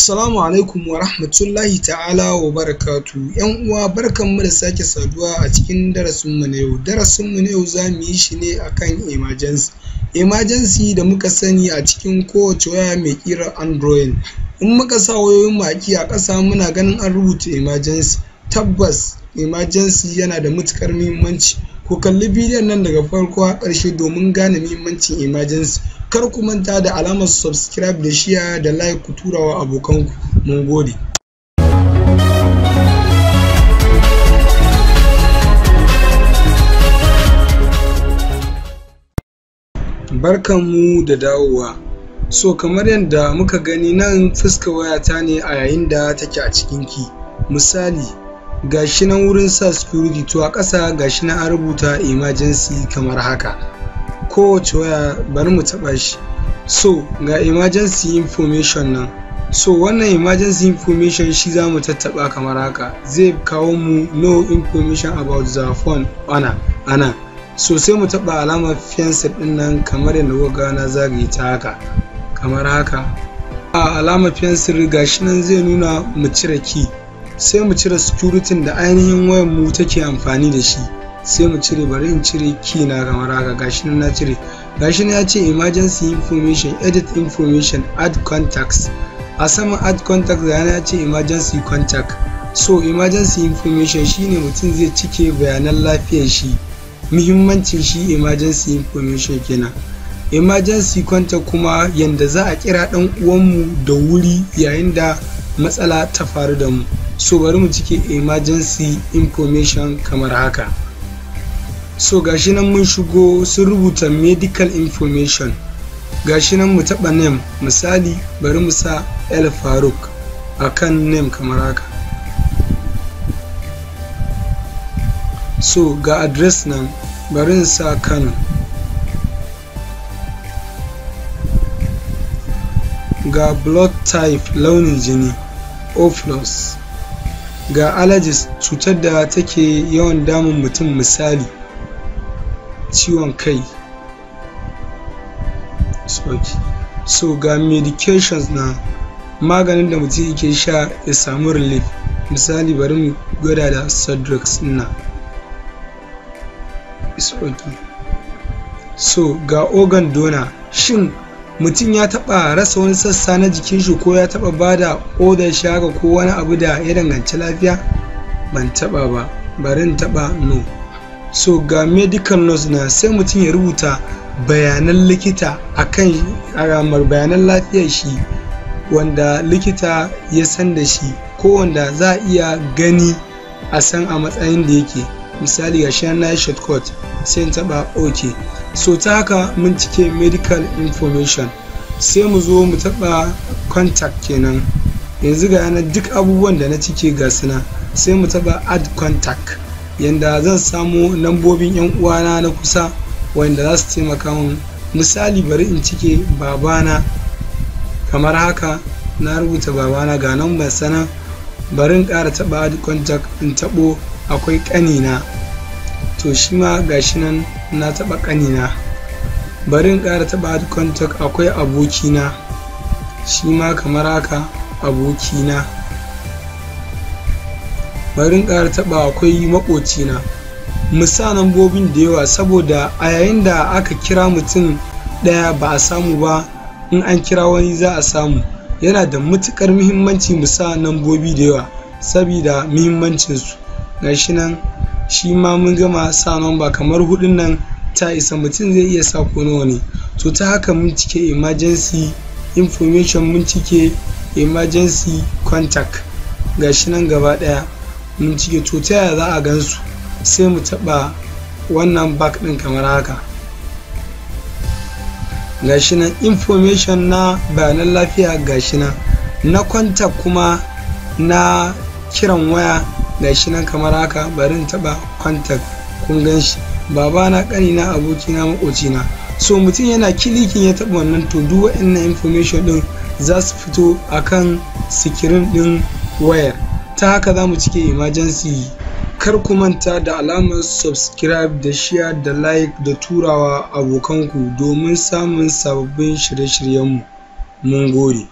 Assalamu alaikum wa rahmatullahi ta'ala wa barakatu. ‘Yan uwa, barkanmu da sake saduwa a cikin darasinmu na yau. Darasinmu na yau za mu yi shi ne akan emergency. Emergency da muka sani a cikin kowace waya mai ƙirar Android. In muka sa wayoyinmu a key a ƙasa, muna ganin an rubuta emergency. Tabbas, emergency yana da matuƙar muhimmanci. Ku kalli bidiyon nan daga farko har ƙarshe domin gane muhimmancin emergency. Kar ku manta da alamar subscribe da share da like, ku tura wa abokanku. Mun gode. Barkanmu da dawowa. So kamar yadda muka gani nan, fuskar wayata ne a yayin da take a cikin key. Misali, gashi nan wurin sa security, to a ƙasa gashi nan an rubuta emergency kamar haka. Kowace waya, bari mu taɓa shi. So ga emergency information nan. So wannan emergency information shi za mu tattaɓa kamar haka. Zai kawo mu "No information about the phone owner" ana. So sai mu taɓa alamar pencil ɗin nan kamar yadda kuka ga na zagaye ta haka. Kamar haka. A alamar pencil, gashi nan zai nuna mu cire key. Sai mu cire security da ainihin wayar mu take amfani da shi. Sai mu cire, bari in cire key na kamar haka. Gashi nan na cire. Gashi nan ya ce emergency information, edit information, add contacts. A saman add contacts ga ya ce emergency contact. So emergency information shine mutum zai cike bayanan lafiyar shi. Muhimmancin shi emergency information kenan. Emergency contact kuma yanda za a kira ɗan uwanmu da wuri yayin da matsala ta faru da mu. So bari mu cike emergency information kamar haka. So gashi nan mun shigo, sun rubuta medical information. Gashi nan, mu taɓa name. Misali, bari mu sa El Faruk a kan name kamar haka. So ga address nan, bari in sa Kano. Ga blood type, launin jini, O plus. Ga allergies, cutar da take yawan damun mutum, misali ciwon kai. So ga medications na maganin da mutum yake sha ya samu relief. Misali, bari mu gwada da Sudrex na. It's okay. So ga organ donor, shin mutum ya taɓa rasa wani sassa na jikin shi ko ya taɓa bada odar shi haka ko wani abu da ya danganci lafiya? Ban taɓa ba, bari in taɓa no. So ga medical notes na, sai mutum ya rubuta bayanan likita akan bayanan lafiyar shi wanda likita ya san da shi ko wanda za a iya gani a san a matsayin da yake. Misali, ga shi na yi shortcut, sai in taɓa ok. So ta haka mun cike medical information. Sai mu zo mu taɓa contact kenan. Yanzu ga yanar duk abubuwan da na cike ga suna. Sai mu taɓa add contact, yanda zan samu lambobin yan uwana na kusa wanda za su taimaka min. Misali, bari in cike babana kamar haka. Na rubuta babana, ga namban sana. Bari in ƙara taɓa add contact, in taɓo akwai ƙanina. To shi ma gashi nan na taɓa ƙanina. Bari in ƙara taɓa add contact, akwai abokina, shi ma kamar haka, abokina. Bari in ƙara taɓa, akwai maƙocina. Mu sa lambobin da yawa, saboda a yayin da aka kira mutum ɗaya ba a samu ba, in an kira wani za a samu. Yana da matuƙar muhimmanci mu sa lambobi da yawa sabida muhimmancinsu. Gashi nan shi ma mun gama sa namba kamar hudun nan ta isa, mutum zai iya sa ko nawa ne. To ta haka mun cike emergency information, mun cike emergency contact, gashi nan gaba ɗaya mun cike. To ta yaya za a gansu? Sai mu taɓa wannan back ɗin kamar haka. Gashi nan information na bayanan lafiya, gashi nan na contact, kuma na kiran waya, gashi nan kamar haka. Bari in taɓa contact, kun gan shi: babana, ƙanina, abokina, maƙocina. So mutum yana clicking ya taɓa wannan, to duk waɗannan information ɗin za su fito akan screen ɗin wayar. Ta haka za mu cike emergency. Kar ku manta da alamar subscribe da share da like da turawa abokanku domin samun sababbin shirye-shiryenmu. Mun gode.